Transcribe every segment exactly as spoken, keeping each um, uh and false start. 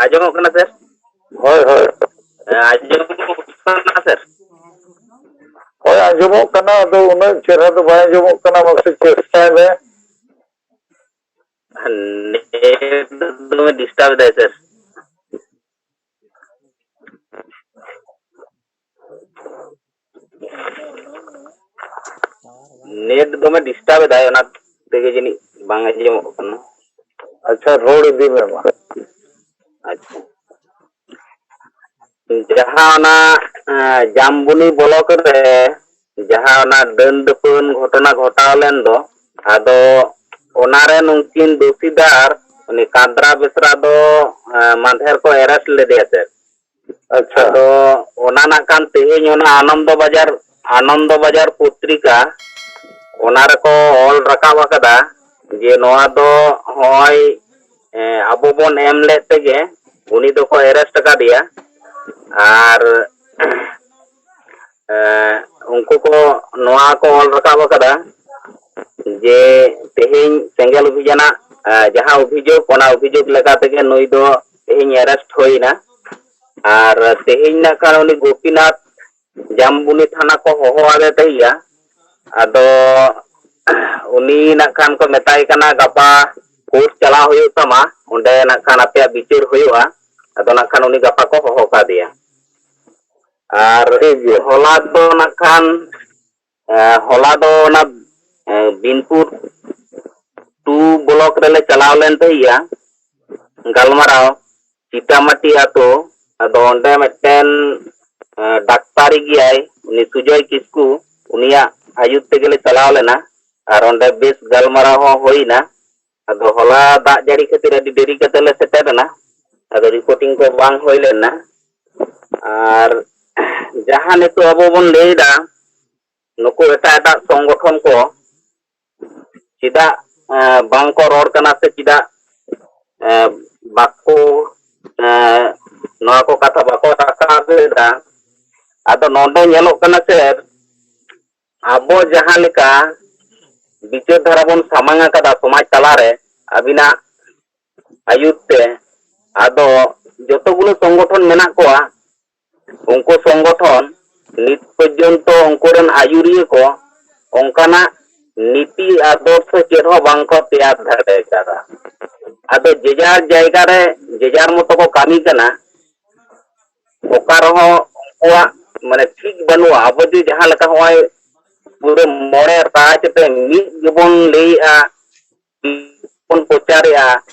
ᱟᱸᱡᱚᱢᱚᱜ ᱠᱟᱱᱟ, ᱥᱮᱨ? ᱦᱳᱭ, ᱦᱳᱭ᱾ ᱟᱸᱡᱚᱢᱚᱜ ᱠᱟᱱᱟ, ᱥᱮᱨ? ᱦᱳᱭ, ᱟᱸᱡᱚᱢᱚᱜ ᱠᱟᱱᱟ, ᱟᱫᱚ ᱩᱱᱟᱹᱜ ᱪᱮᱦᱨᱟ ᱫᱚ ᱵᱟᱭ ᱟᱸᱡᱚᱢᱚᱜ ᱠᱟᱱᱟ, ᱢᱟᱥᱮ ᱪᱮᱥᱴᱟᱭ ᱢᱮ᱾ ᱱᱮᱴ ᱫᱚᱢᱮ ᱰᱤᱥᱴᱟᱨᱵ ᱮᱫᱟᱭ, ᱥᱮᱨ᱾ ᱱᱮᱴ ᱫᱚᱢᱮ ᱰᱤᱥᱴᱟᱨᱵ ᱮᱫᱟᱭ, ᱚᱱᱟ ᱛᱮᱜᱮ ᱡᱟᱹᱱᱤᱡ ᱵᱟᱝ ᱟᱸᱡᱚᱢᱚᱜ ᱠᱟᱱᱟ᱾ ᱟᱪᱪᱷᱟ, ᱨᱚᱲ ᱤᱫᱤ ᱢᱮ ᱢᱟ᱾ ᱟᱪᱪᱷᱟ, ᱡᱟᱦᱟᱸ ᱚᱱᱟ, ᱮᱸ, ᱡᱟᱢᱵᱩᱱᱤ ᱵᱞᱚᱠ ᱨᱮ ᱡᱟᱦᱟᱸ ᱚᱱᱟ ᱰᱟᱹᱱ ᱰᱟᱹᱯᱟᱹᱱ ᱜᱷᱚᱴᱚᱱᱟ ᱜᱷᱚᱴᱟᱣ ᱞᱮᱱ ᱫᱚ, ᱟᱫᱚ ᱚᱱᱟᱨᱮ ᱱᱩᱠᱤᱱ ᱫᱳᱥᱤᱫᱟᱨ ᱩᱱᱤ ᱠᱟᱸᱫᱽᱨᱟ ᱵᱮᱥᱨᱟ ᱫᱚ, ᱮᱸ, ᱢᱟᱫᱷᱮᱨ ᱠᱚ ᱮᱨᱮᱥᱴ ᱞᱮᱫᱮᱭᱟ, ᱥᱮ᱾ ᱟᱪᱪᱷᱟ᱾ ᱟᱫᱚ ᱚᱱᱟ ᱱᱟᱜ ᱠᱷᱟᱱ ᱛᱮᱦᱮᱧ ᱚᱱᱟ ᱟᱱᱚᱱᱫᱚ ᱵᱟᱡᱟᱨ, ᱟᱱᱚᱱᱫᱚ ᱵᱟᱡᱟᱨ ᱯᱚᱛᱨᱤᱠᱟ, ᱚᱱᱟ ᱨᱮᱠᱚ ᱚᱞ ᱨᱟᱠᱟᱵ ᱟᱠᱟᱫᱟ ᱡᱮ ᱱᱚᱣᱟ ᱫᱚ ᱦᱚᱸᱜᱼᱚᱭ, ᱮᱸ, ᱟᱵᱚ ᱵᱚᱱ ᱮᱢ ᱞᱮᱫ ᱛᱮᱜᱮ ᱩᱱᱤ ᱫᱚᱠᱚ ᱮᱨᱮᱥᱴ ᱟᱠᱟᱫᱮᱭᱟ᱾ ᱟᱨ, ᱮᱸ, ᱩᱱᱠᱩ ᱠᱚ ᱱᱚᱣᱟ ᱠᱚ ᱚᱞ ᱨᱟᱠᱟᱵ ᱟᱠᱟᱫᱟ ᱡᱮ ᱛᱮᱦᱮᱧ ᱥᱮᱸᱜᱮᱞ ᱚᱵᱷᱤᱡᱟᱱᱟᱜ, ᱮᱸ, ᱡᱟᱦᱟᱸ ᱚᱵᱷᱤᱡᱳᱜᱽ, ᱚᱱᱟ ᱚᱵᱷᱤᱡᱳᱜᱽ ᱞᱮᱠᱟ ᱛᱮᱜᱮ ᱱᱩᱭ ᱫᱚ ᱛᱮᱦᱮᱧ ᱮᱨᱮᱥᱴ ᱦᱩᱭ ᱮᱱᱟ᱾ ᱟᱨ ᱛᱮᱦᱮᱧ ᱱᱟᱜ ᱠᱷᱟᱱ ᱩᱱᱤ ᱜᱳᱯᱤᱱᱟᱛᱷ ᱡᱟᱢᱵᱩᱱᱤ ᱛᱷᱟᱱᱟ ᱠᱚ ᱦᱚᱦᱚ ᱟᱫᱮ ᱛᱟᱦᱮᱸᱭᱟ᱾ ᱟᱫᱚ ᱩᱱᱤ ᱱᱟᱜ ᱠᱷᱟᱱ ᱠᱚ ᱢᱮᱛᱟᱭ ᱠᱟᱱᱟ, "ᱜᱟᱯᱟ ᱠᱳᱨᱴ ᱪᱟᱞᱟᱣ ᱦᱩᱭᱩᱜ ᱛᱟᱢᱟ, ᱚᱸᱰᱮ ᱱᱟᱜ ᱠᱷᱟᱱ ᱟᱯᱮᱭᱟᱜ ᱵᱤᱪᱟᱹᱨ ᱦᱩᱭᱩᱜᱼᱟ᱾" ᱟᱫᱚ ᱱᱟᱜ ᱠᱷᱟᱱ ᱩᱱᱤ ᱜᱟᱯᱟ ᱠᱚ ᱦᱚᱦᱚ ᱠᱟᱫᱮᱭᱟ᱾ ᱟᱨ ᱴᱷᱤᱠ ᱜᱮᱭᱟ᱾ ᱦᱚᱞᱟ ᱫᱚ ᱱᱟᱜ ᱠᱷᱟᱱ, ᱮ, ᱦᱚᱞᱟ ᱫᱚ ᱚᱱᱟ, ᱮ, ᱵᱤᱱᱯᱩᱨ ᱴᱩ ᱵᱞᱚᱠ ᱨᱮᱞᱮ ᱪᱟᱞᱟᱣ ᱞᱮᱱ ᱛᱟᱦᱮᱸᱭᱟ ᱜᱟᱞᱢᱟᱨᱟᱣ, ᱪᱤᱛᱟᱢᱟᱴᱤ ᱟᱛᱳ᱾ ᱟᱫᱚ ᱚᱸᱰᱮ ᱢᱤᱫᱴᱮᱱ, ᱮ, ᱰᱟᱠᱛᱟᱨᱤ ᱜᱮᱭᱟᱭ, ᱩᱱᱤ ᱥᱩᱡᱚᱭ ᱠᱤᱥᱠᱩ, ᱩᱱᱤᱭᱟᱜ ᱟᱹᱭᱩᱨ ᱛᱮᱜᱮᱞᱮ ᱪᱟᱞᱟᱣ ᱞᱮᱱᱟ᱾ ᱟᱨ ᱚᱸᱰᱮ ᱵᱮᱥ ᱜᱟᱞᱢᱟᱨᱟᱣ ᱦᱚᱸ ᱦᱩᱭᱱᱟ᱾ ᱟᱫᱚ ᱦᱚᱞᱟ ᱫᱟᱜ ᱡᱟᱹᱲᱤ ᱠᱷᱟᱹᱛᱤᱨ ᱟᱹᱰᱤ ᱫᱮᱨᱤ ᱠᱟᱛᱮ ᱞᱮ ᱥᱮᱴᱮᱨ ᱮᱱᱟ᱾ ᱟᱫᱚ ᱨᱤᱯᱳᱨᱴᱤᱝ ᱠᱚ ᱵᱟᱝ ᱦᱩᱭ ᱞᱮᱱᱟ᱾ ᱟᱨ ᱡᱟᱦᱟᱸ ᱱᱤᱛᱚᱜ ᱟᱵᱚ ᱵᱚᱱ ᱞᱟᱹᱭᱫᱟ, ᱱᱩᱠᱩ ᱮᱴᱟᱜ ᱮᱴᱟᱜ ᱥᱚᱝᱜᱚᱴᱷᱚᱱ ᱠᱚ ᱪᱮᱫᱟᱜ, ᱮᱸ, ᱵᱟᱝ ᱠᱚ ᱨᱚᱲ ᱠᱟᱱᱟ ᱥᱮ ᱪᱮᱫᱟᱜ, ᱮᱸ, ᱵᱟᱠᱚ, ᱮᱸ, ᱱᱚᱣᱟ ᱠᱚ ᱠᱟᱛᱷᱟ ᱵᱟᱠᱚ ᱨᱟᱠᱟᱵ ᱮᱫᱟ? ᱟᱫᱚ ᱱᱚᱰᱮ ᱧᱮᱞᱚᱜ ᱠᱟᱱᱟ, ᱥᱮᱨ, ᱟᱵᱚ ᱡᱟᱦᱟᱸ ᱞᱮᱠᱟ ᱵᱤᱪᱟᱹᱨ ᱫᱷᱟᱨᱟ ᱵᱚᱱ ᱥᱟᱢᱟᱝ ᱟᱠᱟᱫᱟ ᱥᱚᱢᱟᱡᱽ ᱛᱟᱞᱟᱨᱮ, ᱟᱹᱵᱤᱱᱟᱜ ᱟᱹᱭᱩᱨ ᱛᱮ ᱟᱫᱚ ᱡᱚᱛᱚ ᱜᱩᱞᱟᱹ ᱥᱚᱝᱜᱚᱴᱷᱚᱱ ᱢᱮᱱᱟᱜ ᱠᱚᱣᱟ, ᱩᱱᱠᱩ ᱥᱚᱝᱜᱚᱴᱷᱚᱱ ᱱᱤᱛ ᱯᱚᱨᱡᱚᱱᱛᱚ ᱩᱱᱠᱩ ᱨᱮᱱ ᱟᱹᱭᱩᱨᱤᱭᱟᱹ ᱠᱚ ᱚᱱᱠᱟᱱᱟᱜ ᱱᱤᱛᱤ ᱟᱫᱚᱨᱥᱚ ᱪᱮᱫ ᱦᱚᱸ ᱵᱟᱝ ᱠᱚ ᱛᱮᱭᱟᱨ ᱫᱟᱲᱮ ᱟᱠᱟᱫᱟ᱾ ᱟᱫᱚ ᱡᱮᱡᱟᱨ ᱡᱟᱭᱜᱟ ᱨᱮ ᱡᱮᱡᱟᱨ ᱢᱚᱛᱚ ᱠᱚ ᱠᱟᱹᱢᱤ ᱠᱟᱱᱟ, ᱚᱠᱟ ᱨᱮᱦᱚᱸ ᱩᱱᱠᱩᱣᱟᱜ ᱢᱟᱱᱮ ᱴᱷᱤᱠ ᱵᱟᱹᱱᱩᱜᱼᱟ᱾ ᱟᱵᱚ ᱡᱮ ᱡᱟᱦᱟᱸ ᱞᱮᱠᱟ ᱱᱚᱜᱼᱚᱭ ᱯᱩᱨᱟᱹ ᱢᱚᱬᱮ ᱨᱟᱡᱽ ᱛᱮ ᱢᱤᱫ ᱜᱮᱵᱚᱱ ᱞᱟᱹᱭᱮᱜᱼᱟ, ᱵᱚᱱ ᱯᱨᱚᱪᱟᱨᱮᱜᱼᱟ,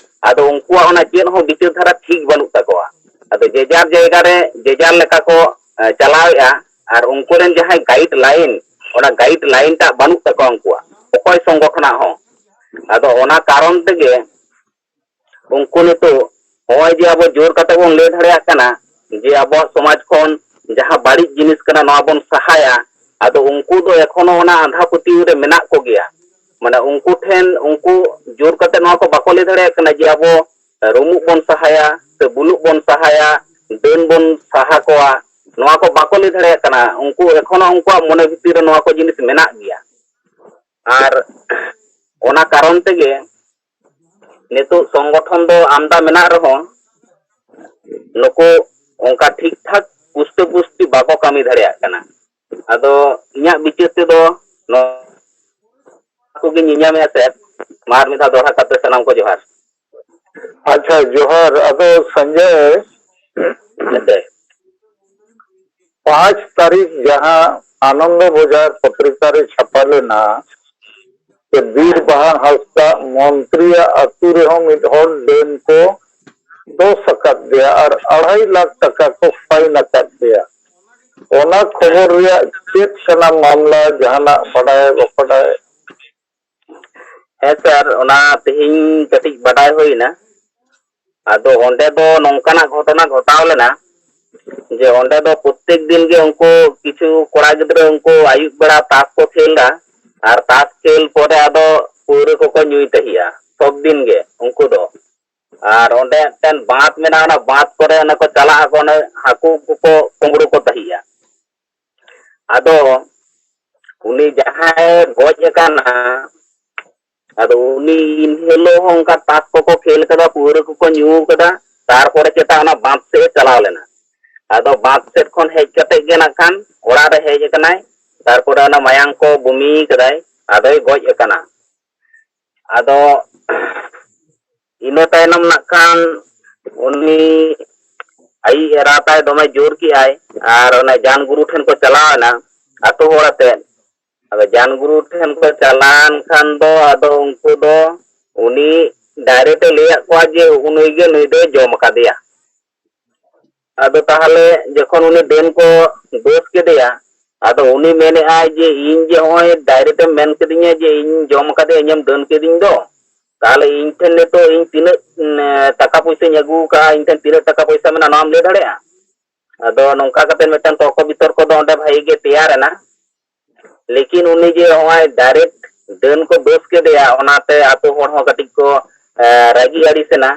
ᱟᱫᱚ ᱩᱱᱠᱩᱣᱟᱜ ᱚᱱᱟ ᱪᱮᱫ ᱦᱚᱸ ᱵᱤᱪᱟᱹᱨ ᱫᱷᱟᱨᱟ ᱴᱷᱤᱠ ᱵᱟᱹᱱᱩᱜ ᱛᱟᱠᱚᱣᱟ᱾ ᱟᱫᱚ ᱡᱮᱡᱟᱨ ᱡᱟᱭᱜᱟ ᱨᱮ ᱡᱮᱡᱟᱨ ᱞᱮᱠᱟ ᱠᱚ ᱮ, ᱪᱟᱞᱟᱣᱮᱜᱼᱟ, ᱟᱨ ᱩᱱᱠᱩ ᱨᱮᱱ ᱡᱟᱦᱟᱸᱭ ᱜᱟᱭᱤᱰ ᱞᱟᱭᱤᱱ, ᱚᱱᱟ ᱜᱟᱭᱤᱰ ᱞᱟᱭᱤᱱ ᱴᱟᱜ ᱵᱟᱹᱱᱩᱜ ᱛᱟᱠᱚᱣᱟ ᱩᱱᱠᱩᱣᱟᱜ, ᱚᱠᱚᱭ ᱥᱚᱝᱜᱚᱴᱷᱚᱱᱟᱜ ᱦᱚᱸ᱾ ᱟᱫᱚ ᱚᱱᱟ ᱠᱟᱨᱚᱱ ᱛᱮᱜᱮ ᱩᱱᱠᱩ ᱱᱤᱛᱚᱜ ᱱᱚᱜᱼᱚᱭ ᱡᱮ ᱟᱵᱚ ᱡᱳᱨ ᱠᱟᱛᱮ ᱵᱚᱱ ᱞᱟᱹᱭ ᱫᱟᱲᱮᱭᱟᱜ ᱠᱟᱱᱟ ᱡᱮ ᱟᱵᱚᱣᱟᱜ ᱥᱚᱢᱟᱡᱽ ᱠᱷᱚᱱ ᱡᱟᱦᱟᱸ ᱵᱟᱹᱲᱤᱡ ᱡᱤᱱᱤᱥ ᱠᱟᱱᱟ ᱱᱚᱣᱟ ᱵᱚᱱ ᱥᱟᱦᱟᱭᱟ, ᱟᱫᱚ ᱩᱱᱠᱩ ᱫᱚ ᱮᱠᱷᱚᱱᱳ ᱚᱱᱟ ᱟᱸᱫᱷᱟ ᱯᱟᱹᱛᱭᱟᱹᱣ ᱨᱮ ᱢᱮᱱᱟᱜ ᱠᱚᱜᱮᱭᱟ᱾ ᱢᱟᱱᱮ ᱩᱱᱠᱩ ᱴᱷᱮᱱ, ᱩᱱᱠᱩ ᱡᱳᱨ ᱠᱟᱛᱮ ᱱᱚᱣᱟ ᱠᱚ ᱵᱟᱠᱚ ᱞᱟᱹᱭ ᱫᱟᱲᱮᱭᱟᱜ ᱠᱟᱱᱟ ᱡᱮ ᱟᱵᱚ ᱨᱩᱢᱩᱜ ᱵᱚᱱ ᱥᱟᱦᱟᱭᱟ ᱥᱮ ᱵᱩᱞᱩᱜ ᱵᱚᱱ ᱥᱟᱦᱟᱭᱟ, ᱰᱟᱹᱱ ᱵᱚᱱ ᱥᱟᱦᱟ ᱠᱚᱣᱟ, ᱱᱚᱣᱟ ᱠᱚ ᱵᱟᱠᱚ ᱞᱟᱹᱭ ᱫᱟᱲᱮᱭᱟᱜ ᱠᱟᱱᱟ᱾ ᱩᱱᱠᱩ ᱮᱠᱷᱚᱱᱳ ᱩᱱᱠᱩᱣᱟᱜ ᱢᱚᱱᱮ ᱵᱷᱤᱛᱤᱨ ᱨᱮ ᱱᱚᱣᱟ ᱠᱚ ᱡᱤᱱᱤᱥ ᱢᱮᱱᱟᱜ ᱜᱮᱭᱟ᱾ ᱟᱨ ᱚᱱᱟ ᱠᱟᱨᱚᱱ ᱛᱮᱜᱮ ᱱᱤᱛᱚᱜ ᱥᱚᱝᱜᱚᱴᱷᱚᱱ ᱫᱚ ᱟᱢᱫᱟ ᱢᱮᱱᱟᱜ ᱨᱮᱦᱚᱸ, ᱱᱩᱠᱩ ᱚᱱᱠᱟ ᱴᱷᱤᱠ ᱴᱷᱟᱠ ᱯᱩᱥᱴᱟᱹ ᱯᱩᱥᱴᱤ ᱵᱟᱠᱚ ᱠᱟᱹᱢᱤ ᱫᱟᱲᱮᱭᱟᱜ ᱠᱟᱱᱟ᱾ ᱟᱫᱚ ᱤᱧᱟᱹᱜ ᱵᱤᱪᱟᱹᱨ ᱛᱮᱫᱚ ᱱᱚᱣᱟ ᱠᱚᱜᱮ ᱧᱮᱧᱟᱢᱮᱫᱼᱟ ᱥᱮ᱾ ᱢᱟ ᱟᱨ ᱢᱤᱫ ᱫᱷᱟᱣ ᱫᱚᱦᱲᱟ ᱠᱟᱛᱮ ᱥᱟᱱᱟᱢ ᱠᱚ ᱡᱚᱦᱟᱨ᱾ ᱟᱪᱪᱷᱟ, ᱡᱚᱦᱟᱨ᱾ ᱟᱫᱚ ᱥᱚᱧᱡᱚᱭ, ᱦᱮᱸᱥᱮ? ᱯᱟᱸᱪ ᱛᱟᱹᱨᱤᱠᱷ ᱡᱟᱦᱟᱸ ᱟᱱᱚᱱᱫᱚ ᱵᱟᱡᱟᱨ ᱯᱚᱛᱨᱤᱠᱟ ᱨᱮ ᱪᱷᱟᱯᱟ ᱞᱮᱱᱟ, ᱡᱮ ᱵᱤᱨ ᱵᱟᱦᱟ ᱦᱟᱸᱥᱫᱟ ᱢᱚᱱᱛᱨᱤᱭᱟᱜ ᱟᱹᱛᱩ ᱨᱮᱦᱚᱸ ᱢᱤᱫ ᱦᱚᱲ ᱰᱟᱹᱱ ᱠᱚ ᱫᱳᱥ ᱟᱠᱟᱫ ᱫᱮᱭᱟ ᱟᱨ ᱟᱲᱟᱭ ᱞᱟᱠᱷ ᱴᱟᱠᱟ ᱠᱚ ᱯᱷᱟᱭᱤᱱ ᱟᱠᱟᱫ ᱫᱮᱭᱟ᱾ ᱚᱱᱟ ᱠᱷᱚᱵᱚᱨ ᱨᱮᱭᱟᱜ ᱪᱮᱫ ᱠᱟᱱᱟ ᱢᱟᱢᱞᱟ, ᱡᱟᱦᱟᱱᱟᱜ ᱵᱟᱰᱟᱭ ᱵᱟᱠᱚ ᱵᱟᱰᱟᱭ? ᱦᱮᱸ ᱥᱟᱨ, ᱚᱱᱟ ᱛᱮᱦᱮᱧ ᱠᱟᱹᱴᱤᱡ ᱵᱟᱰᱟᱭ ᱦᱩᱭᱱᱟ᱾ ᱟᱫᱚ ᱚᱸᱰᱮ ᱫᱚ ᱱᱚᱝᱠᱟᱱᱟᱜ ᱜᱷᱚᱴᱚᱱᱟ ᱜᱷᱚᱴᱟᱣ ᱞᱮᱱᱟ ᱡᱮ ᱚᱸᱰᱮ ᱫᱚ ᱯᱨᱚᱛᱮᱠ ᱫᱤᱱ ᱜᱮ ᱩᱱᱠᱩ ᱠᱤᱪᱷᱩ ᱠᱚᱲᱟ ᱜᱤᱫᱽᱨᱟᱹ ᱩᱱᱠᱩ ᱟᱹᱭᱩᱵ ᱵᱮᱲᱟ ᱛᱟᱥ ᱠᱚ ᱠᱷᱮᱞᱟ, ᱟᱨ ᱛᱟᱥ ᱠᱷᱮᱞ ᱯᱚᱨᱮ ᱟᱫᱚ ᱯᱟᱹᱣᱨᱟᱹ ᱠᱚᱠᱚ ᱧᱩᱭ ᱛᱟᱦᱮᱸᱜᱼᱟ ᱥᱚᱵ ᱫᱤᱱ ᱜᱮ ᱩᱱᱠᱩ ᱫᱚ᱾ ᱟᱨ ᱚᱸᱰᱮ ᱢᱤᱫᱴᱮᱱ ᱵᱟᱸᱫᱷ ᱢᱮᱱᱟᱜᱼᱟ, ᱚᱱᱟ ᱵᱟᱸᱫᱷ ᱠᱚᱨᱮ ᱚᱱᱮ ᱠᱚ ᱪᱟᱞᱟᱜ ᱟᱠᱚ, ᱚᱱᱮ ᱦᱟᱹᱠᱩ ᱠᱚᱠᱚ ᱠᱩᱢᱵᱽᱲᱩ ᱠᱚ ᱛᱟᱦᱮᱸᱜᱼᱟ᱾ ᱟᱫᱚ ᱩᱱᱤ ᱡᱟᱦᱟᱸᱭ ᱜᱚᱡ ᱟᱠᱟᱱᱟ, ᱟᱫᱚ ᱩᱱᱤ ᱮᱱ ᱦᱤᱞᱳᱜ ᱦᱚᱸ ᱚᱱᱠᱟ ᱛᱟᱥ ᱠᱚᱠᱚ ᱠᱷᱮᱞ ᱠᱟᱫᱟ, ᱯᱟᱹᱣᱨᱟᱹ ᱠᱚᱠᱚ ᱧᱩ ᱠᱟᱫᱟ᱾ ᱛᱟᱨᱯᱚᱨᱮ ᱪᱮᱛᱟ ᱚᱱᱟ ᱵᱟᱸᱫᱷ ᱥᱮᱫ ᱮ ᱪᱟᱞᱟᱣ ᱞᱮᱱᱟ᱾ ᱟᱫᱚ ᱵᱟᱸᱫᱷ ᱥᱮᱫ ᱠᱷᱚᱱ ᱦᱮᱡ ᱠᱟᱛᱮ ᱜᱮ ᱱᱟᱜ ᱠᱷᱟᱱ ᱚᱲᱟᱜ ᱨᱮ ᱦᱮᱡ ᱟᱠᱟᱱᱟᱭ, ᱛᱟᱨᱯᱚᱨᱮ ᱚᱱᱟ ᱢᱟᱭᱟᱝ ᱠᱚ ᱵᱩᱢᱤ ᱠᱟᱫᱟᱭ, ᱟᱫᱚᱭ ᱜᱚᱡ ᱟᱠᱟᱱᱟ᱾ ᱟᱫᱚ ᱤᱱᱟᱹ ᱛᱟᱭᱱᱚᱢ ᱱᱟᱜ ᱠᱷᱟᱱ ᱩᱱᱤ ᱟᱭᱤᱡ ᱮᱨᱟ ᱛᱟᱭ ᱫᱚᱢᱮ ᱡᱳᱨ ᱠᱮᱜᱼᱟᱭ, ᱟᱨ ᱚᱱᱮ ᱡᱟᱱ ᱜᱩᱨᱩ ᱴᱷᱮᱱ ᱠᱚ ᱪᱟᱞᱟᱣ ᱮᱱᱟ ᱟᱛᱳ ᱦᱚᱲ ᱟᱛᱮ᱾ ᱟᱫᱚ ᱡᱟᱱ ᱜᱩᱨᱩ ᱴᱷᱮᱱ ᱠᱚ ᱪᱟᱞᱟᱣᱮᱱ ᱠᱷᱟᱱ ᱫᱚ ᱟᱫᱚ ᱩᱱᱠᱩ ᱫᱚ ᱩᱱᱤ direct ᱮ ᱞᱟᱹᱭᱟᱫ ᱠᱚᱣᱟ ᱡᱮ ᱩᱱᱤ ᱜᱮ ᱱᱩᱭ ᱫᱚᱭ ᱡᱚᱢ ᱟᱠᱟᱫᱮᱭᱟ᱾ ᱟᱫᱚ ᱛᱟᱦᱚᱞᱮ ᱡᱚᱠᱷᱚᱱ ᱩᱱᱤ ᱰᱟᱹᱱ ᱠᱚ ᱫᱳᱥ ᱠᱮᱫᱮᱭᱟ, ᱟᱫᱚ ᱩᱱᱤ ᱢᱮᱱᱮᱫᱼᱟᱭ ᱡᱮ ᱤᱧ ᱡᱮ ᱱᱚᱜᱼᱚᱭ direct ᱮᱢ ᱢᱮᱱ ᱠᱤᱫᱤᱧᱟ ᱡᱮ ᱤᱧ ᱡᱚᱢ ᱟᱠᱟᱫᱮᱭᱟ, ᱤᱧᱮᱢ ᱰᱟᱹᱱ ᱠᱤᱫᱤᱧ ᱫᱚ, ᱛᱟᱦᱚᱞᱮ ᱤᱧ ᱴᱷᱮᱱ ᱱᱤᱛᱚᱜ ᱤᱧ ᱛᱤᱱᱟᱹᱜ ᱴᱟᱠᱟ ᱯᱚᱭᱥᱟᱧ ᱟᱹᱜᱩ ᱟᱠᱟᱫᱼᱟ, ᱤᱧ ᱴᱷᱮᱱ ᱛᱤᱱᱟᱹᱜ ᱴᱟᱠᱟ ᱯᱚᱭᱥᱟ ᱢᱮᱱᱟᱜᱼᱟ, ᱱᱚᱣᱟᱢ ᱞᱟᱹᱭ ᱫᱟᱲᱮᱭᱟᱜᱼᱟ? ᱟᱫᱚ ᱱᱚᱝᱠᱟ ᱠᱟᱛᱮ ᱢᱤᱫᱴᱟᱝ ᱛᱚᱨᱠᱚ ᱵᱤᱛᱚᱨᱠᱚ ᱫᱚ ᱚᱸᱰᱮ ᱵᱷᱟᱜᱤ ᱜᱮ ᱛᱮᱭᱟᱨ ᱮᱱᱟ᱾ ᱞᱮᱠᱤᱱ ᱩᱱᱤ ᱡᱮ ᱱᱚᱜᱼᱚᱭ direct ᱰᱟᱹᱱ ᱠᱚ ᱫᱳᱥ ᱠᱮᱫᱮᱭᱟ, ᱚᱱᱟᱛᱮ ᱟᱛᱳ ᱦᱚᱲ ᱦᱚᱸ ᱠᱟᱹᱴᱤᱡ ᱠᱚ ᱨᱟᱹᱜᱤ ᱟᱹᱲᱤᱥ ᱮᱱᱟ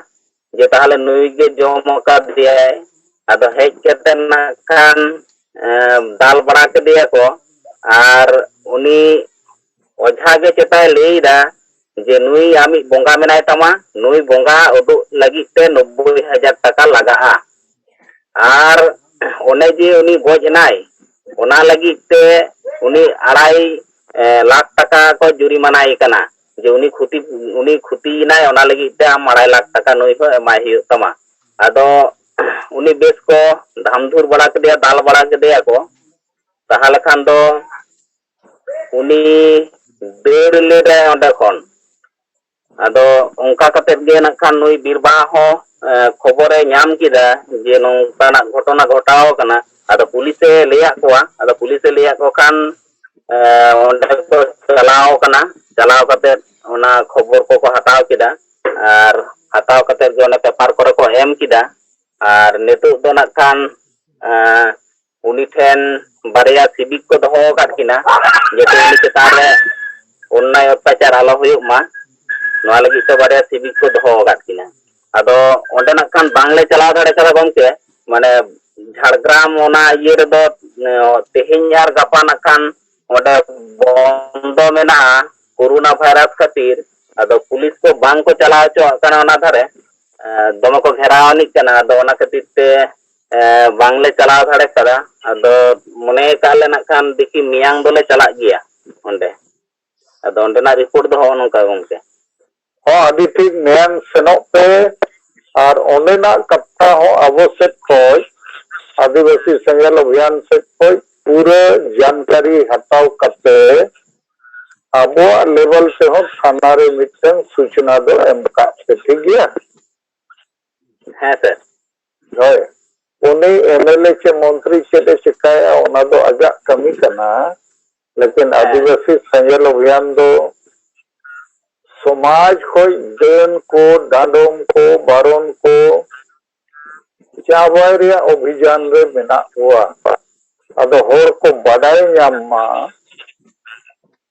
ᱡᱮ ᱛᱟᱦᱚᱞᱮ ᱱᱩᱭ ᱜᱮ ᱡᱚᱢ ᱟᱠᱟᱫᱮᱭᱟᱭ᱾ ᱟᱫᱚ ᱦᱮᱡ ᱠᱟᱛᱮ ᱱᱟᱜ ᱠᱷᱟᱱ ᱫᱟᱞ ᱵᱟᱲᱟ ᱠᱮᱫᱮᱭᱟ ᱠᱚ᱾ ᱟᱨ ᱩᱱᱤ ᱚᱡᱷᱟ ᱜᱮ ᱪᱮᱛᱟᱭ ᱞᱟᱹᱭ ᱮᱫᱟ ᱡᱮ ᱱᱩᱭ ᱟᱢᱤᱡ ᱵᱚᱸᱜᱟ ᱢᱮᱱᱟᱭ ᱛᱟᱢᱟ, ᱱᱩᱭ ᱵᱚᱸᱜᱟ ᱩᱫᱩᱜ ᱞᱟᱹᱜᱤᱫ ᱛᱮ ᱱᱚᱵᱵᱳᱭ ᱦᱟᱡᱟᱨ ᱴᱟᱠᱟ ᱞᱟᱜᱟᱜᱼᱟ᱾ ᱟᱨ ᱚᱱᱮ ᱡᱮ ᱩᱱᱤ ᱜᱚᱡ ᱮᱱᱟᱭ, ᱚᱱᱟ ᱞᱟᱹᱜᱤᱫ ᱛᱮ ᱩᱱᱤ ᱟᱲᱟᱭ ᱞᱟᱠᱷ ᱴᱟᱠᱟ ᱠᱚ ᱡᱩᱨᱤᱢᱟᱱᱟᱭᱮ ᱠᱟᱱᱟ᱾ ᱡᱮ ᱩᱱᱤ ᱠᱷᱩᱛᱤ ᱩᱱᱤ ᱠᱷᱩᱛᱤᱭᱮᱱᱟᱭ, ᱚᱱᱟ ᱞᱟᱹᱜᱤᱫ ᱛᱮ ᱟᱢ ᱟᱲᱟᱭ ᱞᱟᱠᱷ ᱴᱟᱠᱟ ᱱᱩᱭ ᱦᱚᱸ ᱮᱢᱟᱭ ᱦᱩᱭᱩᱜ ᱛᱟᱢᱟ᱾ ᱟᱫᱚ ᱩᱱᱤ ᱵᱮᱥ ᱠᱚ ᱫᱷᱟᱢᱫᱷᱩᱨ ᱵᱟᱲᱟ ᱠᱮᱫᱮᱭᱟ, ᱫᱟᱞ ᱵᱟᱲᱟ ᱠᱮᱫᱮᱭᱟ ᱠᱚ᱾ ᱛᱟᱦᱚᱞᱮ ᱠᱷᱟᱱ ᱫᱚ ᱩᱱᱤ ᱫᱟᱹᱲ ᱞᱮᱫᱟᱭ ᱚᱸᱰᱮ ᱠᱷᱚᱱ᱾ ᱟᱫᱚ ᱚᱱᱠᱟ ᱠᱟᱛᱮᱫ ᱜᱮ ᱱᱟᱜ ᱠᱷᱟᱱ ᱱᱩᱭ ᱵᱤᱨᱵᱟᱦᱟ ᱦᱚᱸ ᱠᱷᱚᱵᱚᱨᱮ ᱧᱟᱢ ᱠᱮᱫᱟ ᱡᱮ ᱱᱚᱝᱠᱟᱱᱟᱜ ᱜᱷᱚᱴᱚᱱᱟ ᱜᱷᱚᱴᱟᱣ ᱟᱠᱟᱱᱟ᱾ ᱟᱫᱚ ᱯᱩᱞᱤᱥᱮ ᱞᱟᱹᱭᱟᱫ ᱠᱚᱣᱟ᱾ ᱟᱫᱚ ᱯᱩᱞᱤᱥᱮ ᱞᱟᱹᱭᱟᱫ ᱠᱚ ᱠᱷᱟᱱ ᱚᱸᱰᱮ ᱠᱚ ᱪᱟᱞᱟᱣ ᱠᱟᱱᱟ᱾ ᱪᱟᱞᱟᱣ ᱠᱟᱛᱮᱫ ᱚᱱᱟ ᱠᱷᱚᱵᱚᱨ ᱠᱚᱠᱚ ᱦᱟᱛᱟᱣ ᱠᱮᱫᱟ᱾ ᱟᱨ ᱦᱟᱛᱟᱣ ᱠᱟᱛᱮᱫ ᱜᱮ ᱚᱱᱟ ᱯᱮᱯᱟᱨ ᱠᱚᱨᱮ ᱠᱚ ᱮᱢ ᱠᱮᱫᱟ᱾ ᱟᱨ ᱱᱤᱛᱚᱜ ᱫᱚ ᱱᱟᱜ ᱠᱷᱟᱱ ᱩᱱᱤ ᱴᱷᱮᱱ ᱵᱟᱨᱭᱟ ᱥᱤᱵᱤᱠ ᱠᱚ ᱫᱚᱦᱚ ᱟᱠᱟᱫ ᱠᱤᱱᱟ, ᱡᱟᱛᱮ ᱩᱱᱤ ᱪᱮᱛᱟᱱ ᱨᱮ ᱚᱱᱱᱟᱭ ᱚᱛᱛᱟᱪᱟᱨ ᱟᱞᱚ ᱦᱩᱭᱩᱜ ᱢᱟ, ᱱᱚᱣᱟ ᱞᱟᱹᱜᱤᱫ ᱛᱮ ᱵᱟᱨᱭᱟ ᱥᱤᱵᱤᱠ ᱠᱚ ᱫᱚᱦᱚ ᱟᱠᱟᱫ ᱠᱤᱱᱟ᱾ ᱟᱫᱚ ᱚᱸᱰᱮ ᱱᱟᱜ ᱠᱷᱟᱱ ᱵᱟᱝᱞᱮ ᱪᱟᱞᱟᱣ ᱫᱟᱲᱮ ᱠᱟᱫᱟ ᱜᱚᱢᱠᱮ, ᱢᱟᱱᱮ ᱡᱷᱟᱲᱜᱨᱟᱢ ᱚᱱᱟ ᱤᱭᱟᱹ ᱨᱮᱫᱚ ᱛᱮᱦᱮᱧ ᱟᱨ ᱜᱟᱯᱟ ᱱᱟᱜ ᱠᱷᱟᱱ ᱚᱸᱰᱮ ᱵᱚᱱᱫᱚ ᱢᱮᱱᱟᱜᱼᱟ ᱠᱳᱨᱳᱱᱟ ᱵᱷᱟᱭᱨᱟᱥ ᱠᱷᱟᱹᱛᱤᱨ᱾ ᱟᱫᱚ ᱯᱩᱞᱤᱥ ᱠᱚ ᱵᱟᱝ ᱠᱚ ᱪᱟᱞᱟᱣ ᱦᱚᱪᱚᱣᱟᱜ ᱠᱟᱱᱟ ᱚᱱᱟ ᱫᱷᱟᱨᱮ᱾ ᱫᱚᱢᱮ ᱠᱚ ᱜᱷᱮᱨᱟᱣ ᱟᱹᱱᱤᱡ ᱠᱟᱱᱟ᱾ ᱟᱫᱚ ᱚᱱᱟ ᱠᱷᱟᱹᱛᱤᱨ ᱛᱮ ᱵᱟᱝᱞᱮ ᱪᱟᱞᱟᱣ ᱫᱟᱲᱮ ᱠᱟᱫᱟ᱾ ᱟᱫᱚ ᱢᱚᱱᱮ ᱠᱟᱜ ᱞᱮ ᱱᱟᱜ ᱠᱷᱟᱱ ᱫᱮᱠᱷᱤ ᱢᱮᱭᱟᱝ ᱫᱚᱞᱮ ᱪᱟᱞᱟᱜ ᱜᱮᱭᱟ ᱚᱸᱰᱮ᱾ ᱟᱫᱚ ᱚᱸᱰᱮᱱᱟᱜ ᱨᱤᱯᱳᱨᱴ ᱫᱚ ᱦᱚᱸᱜᱼᱚ ᱱᱚᱝᱠᱟ ᱜᱚᱝᱠᱮ᱾ ᱦᱚᱸ, ᱟᱹᱰᱤ ᱴᱷᱤᱠ᱾ ᱢᱮᱭᱟᱝ ᱥᱮᱱᱚᱜ ᱯᱮ᱾ ᱟᱨ ᱚᱸᱰᱮᱱᱟᱜ ᱠᱟᱛᱷᱟ ᱦᱚᱸ ᱟᱵᱚ ᱥᱮᱫ ᱠᱷᱚᱱ ᱟᱹᱫᱤᱵᱟᱹᱥᱤ ᱥᱮᱸᱜᱮᱞ ᱚᱵᱷᱤᱭᱟᱱ ᱥᱮᱫ ᱠᱷᱚᱱ ᱯᱩᱨᱟᱹ ᱡᱟᱱᱠᱟᱨᱤ ᱦᱟᱛᱟᱣ ᱠᱟᱛᱮ ᱟᱵᱚᱣᱟᱜ ᱞᱮᱵᱮᱞ ᱛᱮᱦᱚᱸ ᱛᱷᱟᱱᱟ ᱨᱮ ᱢᱤᱫᱴᱟᱝ ᱥᱩᱪᱱᱟ ᱫᱚ ᱮᱢ ᱠᱟᱜ ᱯᱮ, ᱴᱷᱤᱠ ᱜᱮᱭᱟ? ᱦᱮᱸ ᱥᱮ᱾ ᱦᱳᱭ, ᱩᱱᱤ ᱮᱢᱮᱞᱮ ᱪᱮ ᱢᱚᱱᱛᱨᱤ ᱪᱮᱫ ᱮ ᱪᱮᱠᱟᱭᱟ, ᱚᱱᱟ ᱫᱚ ᱟᱡᱟᱜ ᱠᱟᱹᱢᱤ ᱠᱟᱱᱟ᱾ ᱞᱮᱠᱤᱱ ᱟᱹᱫᱤᱵᱟᱹᱥᱤ ᱥᱮᱸᱜᱮᱞ ᱚᱵᱷᱤᱭᱟᱱ ᱫᱚ ᱥᱚᱢᱟᱡᱽ ᱠᱷᱚᱡ ᱰᱟᱹᱱ ᱠᱚ, ᱰᱟᱸᱰᱚᱢ ᱠᱚ, ᱵᱟᱨᱚᱱ ᱠᱚ ᱪᱟᱵᱟᱭ ᱨᱮᱭᱟᱜ ᱚᱵᱷᱤᱡᱟᱱ ᱨᱮ ᱢᱮᱱᱟᱜ ᱠᱚᱣᱟ᱾ ᱟᱫᱚ ᱦᱚᱲ ᱠᱚ ᱵᱟᱰᱟᱭ ᱧᱟᱢ ᱢᱟ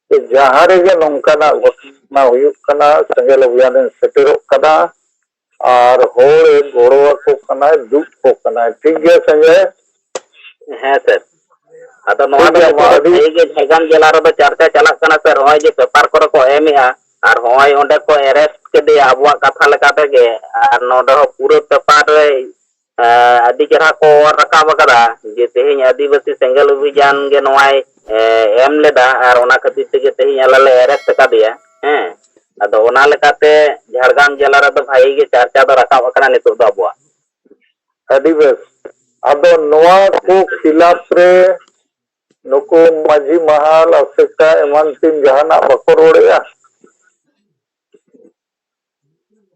ᱡᱮ ᱡᱟᱦᱟᱸ ᱨᱮᱜᱮ ᱱᱚᱝᱠᱟᱱᱟᱜ ᱜᱷᱚᱴᱚᱱᱟ ᱦᱩᱭᱩᱜ ᱠᱟᱱᱟ, ᱥᱮᱸᱜᱮᱞ ᱚᱵᱷᱤᱭᱟᱱ ᱨᱮ ᱥᱮᱴᱮᱨᱚᱜ ᱠᱟᱱᱟ ᱟᱨ ᱦᱚᱲ ᱮ ᱜᱚᱲᱚ ᱟᱠᱚ ᱠᱟᱱᱟᱭ, ᱫᱩᱜ ᱠᱚ ᱠᱟᱱᱟᱭ᱾ ᱴᱷᱤᱠ ᱜᱮᱭᱟ ᱥᱟᱸᱡᱮ? ᱦᱮᱸ ᱥᱮ᱾ ᱟᱫᱚ ᱱᱚᱣᱟ ᱫᱚ ᱱᱤᱛᱚᱜ ᱫᱚ ᱵᱷᱟᱹᱜᱤ ᱜᱮ ᱡᱷᱟᱲᱜᱨᱟᱢ ᱡᱮᱞᱟ ᱨᱮᱫᱚ ᱪᱟᱨᱪᱟ ᱪᱟᱞᱟᱜ ᱠᱟᱱᱟ ᱥᱮ, ᱱᱚᱜᱼᱚᱭ ᱡᱮ ᱯᱮᱯᱟᱨ ᱠᱚᱨᱮ ᱠᱚ ᱮᱢᱮᱜᱼᱟ ᱟᱨ ᱱᱚᱜᱼᱚᱭ ᱚᱸᱰᱮ ᱠᱚ ᱮᱨᱮᱥᱴ ᱠᱮᱫᱮᱭᱟ ᱟᱵᱚᱣᱟᱜ ᱠᱟᱛᱷᱟ ᱞᱮᱠᱟ ᱛᱮᱜᱮ᱾ ᱟᱨ ᱱᱚᱰᱮ ᱦᱚᱸ ᱯᱩᱨᱟᱹ ᱯᱮᱯᱟᱨ ᱨᱮ ᱟᱹᱰᱤ ᱪᱮᱦᱨᱟ ᱠᱚ ᱚᱞ ᱨᱟᱠᱟᱵ ᱟᱠᱟᱫᱟ ᱡᱮ ᱛᱮᱦᱮᱧ ᱟᱹᱫᱤᱵᱟᱹᱥᱤ ᱥᱮᱸᱜᱮᱞ ᱚᱵᱷᱤᱡᱟᱱ ᱜᱮ ᱱᱚᱣᱟᱭ ᱮᱢ ᱞᱮᱫᱟ ᱟᱨ ᱚᱱᱟ ᱠᱷᱟᱹᱛᱤᱨ ᱛᱮᱜᱮ ᱛᱮᱦᱮᱧ ᱟᱞᱮ ᱞᱮ ᱮᱨᱮᱥᱴ ᱟᱠᱟᱫᱮᱭᱟ᱾ ᱦᱮᱸ, ᱟᱫᱚ ᱚᱱᱟ ᱞᱮᱠᱟᱛᱮ ᱡᱷᱟᱲᱜᱨᱟᱢ ᱡᱮᱞᱟ ᱨᱮᱫᱚ ᱵᱷᱟᱜᱤ ᱜᱮ ᱪᱟᱨᱪᱟ ᱫᱚ ᱨᱟᱠᱟᱵ ᱟᱠᱟᱱᱟ ᱱᱤᱛᱚᱜ ᱫᱚ ᱟᱵᱚᱣᱟᱜ᱾ ᱟᱹᱰᱤ ᱵᱮᱥ᱾ ᱟᱫᱚ ᱱᱚᱣᱟ ᱠᱚ ᱠᱷᱤᱞᱟᱯ ᱨᱮ ᱱᱩᱠᱩ ᱢᱟᱹᱡᱷᱤ ᱢᱟᱦᱟᱞ, ᱟᱥᱮᱠᱟ ᱮᱢᱟᱱ ᱴᱤᱢ ᱡᱟᱦᱟᱱᱟᱜ ᱵᱟᱠᱚ ᱨᱚᱲᱮᱫᱼᱟ?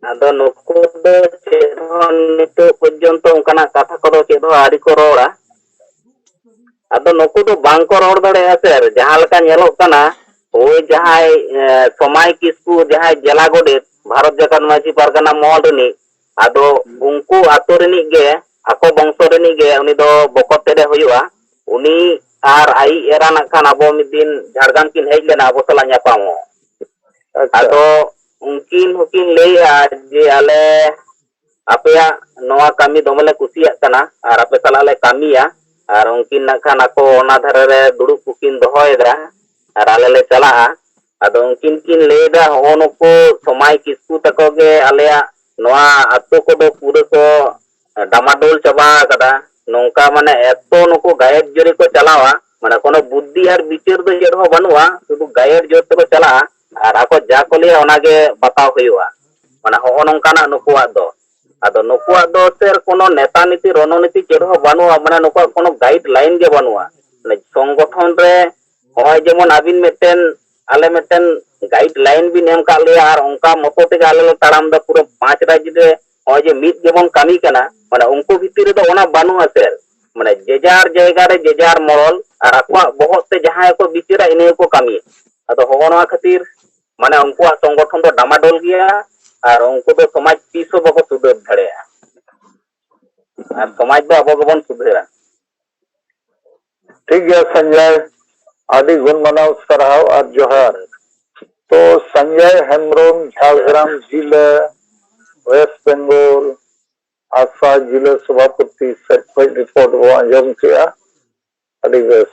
ᱟᱫᱚ ᱱᱩᱠᱩ ᱫᱚ ᱪᱮᱫ ᱦᱚᱸ ᱱᱤᱛᱚᱜ ᱯᱚᱨᱡᱚᱱᱛᱚ ᱚᱱᱠᱟᱱᱟᱜ ᱠᱟᱛᱷᱟ ᱠᱚᱫᱚ ᱪᱮᱫ ᱦᱚᱸ ᱟᱹᱣᱨᱤ ᱠᱚ ᱨᱚᱲᱟ᱾ ᱟᱫᱚ ᱱᱩᱠᱩ ᱫᱚ ᱵᱟᱝ ᱠᱚ ᱨᱚᱲ ᱫᱟᱲᱮᱭᱟᱜᱼᱟ ᱥᱮ, ᱡᱟᱦᱟᱸ ᱞᱮᱠᱟ ᱧᱮᱞᱚᱜ ᱠᱟᱱᱟ, ᱳᱭ ᱡᱟᱦᱟᱸᱭ ᱥᱚᱢᱟᱭ ᱠᱤᱥᱠᱩ, ᱡᱟᱦᱟᱸᱭ ᱡᱮᱞᱟ ᱜᱚᱰᱮᱛ, ᱵᱷᱟᱨᱚᱛ ᱡᱟᱠᱟᱛ ᱢᱟᱹᱡᱷᱤ ᱯᱟᱨᱜᱟᱱᱟ ᱢᱚᱦᱚᱞ ᱨᱤᱱᱤᱡ, ᱟᱫᱚ ᱩᱱᱠᱩ ᱟᱛᱳ ᱨᱤᱱᱤᱡ ᱜᱮ, ᱟᱠᱚ ᱵᱚᱝᱥᱚ ᱨᱤᱱᱤᱡ ᱜᱮ ᱩᱱᱤ ᱫᱚ ᱵᱚᱠᱚᱛ ᱛᱮᱫ ᱮ ᱦᱩᱭᱩᱜᱼᱟ᱾ ᱩᱱᱤ ᱟᱨ ᱟᱭᱤᱡ ᱮᱨᱟ ᱱᱟᱜ ᱠᱷᱟᱱ ᱟᱵᱚ ᱢᱤᱫ ᱫᱤᱱ ᱡᱷᱟᱲᱜᱨᱟᱢ ᱠᱤᱱ ᱦᱮᱡ ᱞᱮᱱᱟ ᱟᱵᱚ ᱥᱟᱞᱟᱜ ᱧᱟᱯᱟᱢᱚᱜ᱾ ᱟᱪᱪᱷᱟ᱾ ᱟᱫᱚ ᱩᱱᱠᱤᱱ ᱦᱚᱸᱠᱤᱱ ᱞᱟᱹᱭᱮᱜᱼᱟ ᱡᱮ ᱟᱞᱮ ᱟᱯᱮᱭᱟᱜ ᱱᱚᱣᱟ ᱠᱟᱹᱢᱤ ᱫᱚᱢᱮ ᱞᱮ ᱠᱩᱥᱤᱭᱟᱜ ᱠᱟᱱᱟ ᱟᱨ ᱟᱯᱮ ᱥᱟᱞᱟᱜ ᱞᱮ ᱠᱟᱹᱢᱤᱭᱟ᱾ ᱟᱨ ᱩᱱᱠᱤᱱ ᱱᱟᱜ ᱠᱷᱟᱱ ᱟᱠᱚ ᱚᱱᱟ ᱫᱷᱟᱨᱮ ᱨᱮ ᱫᱩᱲᱩᱵ ᱠᱚᱠᱤᱱ ᱫᱚᱦᱚᱭᱮᱫᱟ ᱟᱨ ᱟᱞᱮ ᱞᱮ ᱪᱟᱞᱟᱜᱼᱟ᱾ ᱟᱫᱚ ᱩᱱᱠᱤᱱ ᱠᱤᱱ ᱞᱟᱹᱭᱮᱫᱟ, ᱦᱚᱸᱜᱼᱚ ᱱᱩᱠᱩ ᱥᱚᱢᱟᱭ ᱠᱤᱥᱠᱩ ᱛᱟᱠᱚ ᱜᱮ ᱟᱞᱮᱭᱟᱜ ᱱᱚᱣᱟ ᱟᱛᱳ ᱠᱚᱫᱚ ᱯᱩᱨᱟᱹ ᱠᱚ ᱰᱟᱢᱟᱰᱳᱞ ᱪᱟᱵᱟ ᱟᱠᱟᱫᱟ᱾ ᱱᱚᱝᱠᱟ ᱢᱟᱱᱮ ᱮᱛᱚ ᱱᱩᱠᱩ ᱜᱟᱭᱮᱫ ᱡᱩᱨᱤ ᱠᱚ ᱪᱟᱞᱟᱣᱟ, ᱢᱟᱱᱮ ᱠᱳᱱᱳ ᱵᱩᱫᱽᱫᱷᱤ ᱟᱨ ᱵᱤᱪᱟᱹᱨ ᱫᱚ ᱪᱮᱫ ᱦᱚᱸ ᱵᱟᱹᱱᱩᱜᱼᱟ, ᱥᱩᱫᱷᱩ ᱜᱟᱭᱮᱫ ᱡᱳᱨ ᱛᱮᱠᱚ ᱪᱟᱞᱟᱜᱼᱟ ᱟᱨ ᱟᱠᱚ ᱡᱟ ᱠᱚ ᱞᱟᱹᱭᱟ ᱚᱱᱟᱜᱮ ᱵᱟᱛᱟᱣ ᱦᱩᱭᱩᱜᱼᱟ᱾ ᱢᱟᱱᱮ ᱦᱚᱸᱜᱼᱚ ᱱᱚᱝᱠᱟᱱᱟᱜ ᱱᱩᱠᱩᱣᱟᱜ ᱫᱚ᱾ ᱟᱫᱚ ᱱᱩᱠᱩᱣᱟᱜ ᱫᱚ ᱥᱮᱨ ᱠᱳᱱᱳ ᱱᱮᱛᱟ ᱱᱤᱛᱤ ᱨᱚᱱᱚᱱᱤᱛᱤ ᱪᱮᱫ ᱦᱚᱸ ᱵᱟᱹᱱᱩᱜᱼᱟ, ᱢᱟᱱᱮ ᱱᱩᱠᱩᱣᱟᱜ ᱠᱳᱱᱳ ᱜᱟᱭᱤᱰ ᱞᱟᱭᱤᱱ ᱜᱮ ᱵᱟᱹᱱᱩᱜᱼᱟ᱾ ᱢᱟᱱᱮ ᱥᱚᱝᱜᱚᱴᱷᱚᱱ ᱨᱮ ᱱᱚᱜᱼᱚᱭ ᱡᱮᱢᱚᱱ ᱟᱹᱵᱤᱱ ᱢᱤᱫᱴᱮᱱ, ᱟᱞᱮ ᱢᱤᱫᱴᱮᱱ ᱜᱟᱭᱤᱰ ᱞᱟᱭᱤᱱ ᱵᱤᱱ ᱮᱢ ᱠᱟᱜ ᱞᱮᱭᱟ ᱟᱨ ᱚᱱᱠᱟ ᱢᱚᱛᱚ ᱛᱮᱜᱮ ᱟᱞᱮ ᱞᱮ ᱛᱟᱲᱟᱢ ᱮᱫᱟ, ᱯᱩᱨᱟᱹ ᱯᱟᱸᱪ ᱨᱟᱡᱽ ᱨᱮ ᱱᱚᱜᱼᱚᱭ ᱡᱮ ᱢᱤᱫ ᱜᱮᱵᱚᱱ ᱠᱟᱹᱢᱤ ᱠᱟᱱᱟ, ᱢᱟᱱᱮ ᱩᱱᱠᱩ ᱵᱷᱤᱛᱤᱨ ᱨᱮᱫᱚ ᱚᱱᱟ ᱵᱟᱹᱱᱩᱜᱼᱟ ᱥᱮᱨ᱾ ᱢᱟᱱᱮ ᱡᱮᱡᱟᱨ ᱡᱟᱭᱜᱟ ᱨᱮ ᱡᱮᱡᱟᱨ ᱢᱚᱨᱚᱞ ᱟᱨ ᱟᱠᱚᱣᱟᱜ ᱵᱚᱦᱚᱜ ᱛᱮ ᱡᱟᱦᱟᱸᱭ ᱠᱚ ᱵᱤᱪᱟᱹᱨᱟ ᱤᱱᱟᱹ ᱜᱮᱠᱚ ᱠᱟᱹᱢᱤᱭᱟ᱾ ᱟᱫᱚ ᱦᱚᱸᱜᱼᱚ ᱱᱚᱣᱟ ᱠᱷᱟᱹᱛᱤᱨ ᱢᱟᱱᱮ ᱩᱱᱠᱩᱣᱟᱜ ᱥᱚᱝᱜᱚᱴᱷᱚᱱ ᱫᱚ ᱰᱟᱢᱟᱰᱳᱞ ᱜᱮᱭᱟ ᱟᱨ ᱩᱱᱠᱩ ᱫᱚ ᱥᱚᱢᱟᱡᱽ ᱛᱤᱥ ᱦᱚᱸ ᱵᱟᱠᱚ ᱥᱩᱫᱷᱟᱹᱨ ᱫᱟᱲᱮᱭᱟᱜᱼᱟ᱾ ᱟᱨ ᱥᱚᱢᱟᱡᱽ ᱫᱚ ᱟᱵᱚ ᱜᱮᱵᱚᱱ ᱥᱩᱫᱷᱟᱹᱨᱟ᱾ ᱴᱷᱤᱠ ᱜᱮᱭᱟ ᱥᱚᱧᱡᱚᱭ, ᱟᱹᱰᱤ ᱜᱩᱱ ᱢᱟᱱᱟᱣ ᱥᱟᱨᱦᱟᱣ ᱟᱨ ᱡᱚᱦᱟᱨ᱾ ᱛᱚ ᱥᱚᱧᱡᱚᱭ ᱦᱮᱢᱵᱨᱚᱢ, ᱡᱷᱟᱲᱜᱨᱟᱢ ᱡᱤᱞᱟᱹ ᱣᱮᱥᱴ ᱵᱮᱝᱜᱚᱞ ᱟᱥᱟ ᱡᱤᱞᱟᱹ ᱥᱚᱵᱷᱟᱯᱚᱛᱤ ᱥᱮᱫ ᱠᱷᱚᱱ ᱨᱤᱯᱳᱨᱴ ᱵᱚ ᱟᱸᱡᱚᱢ ᱠᱮᱜᱼᱟ᱾ ᱟᱹᱰᱤ ᱵᱮᱥ᱾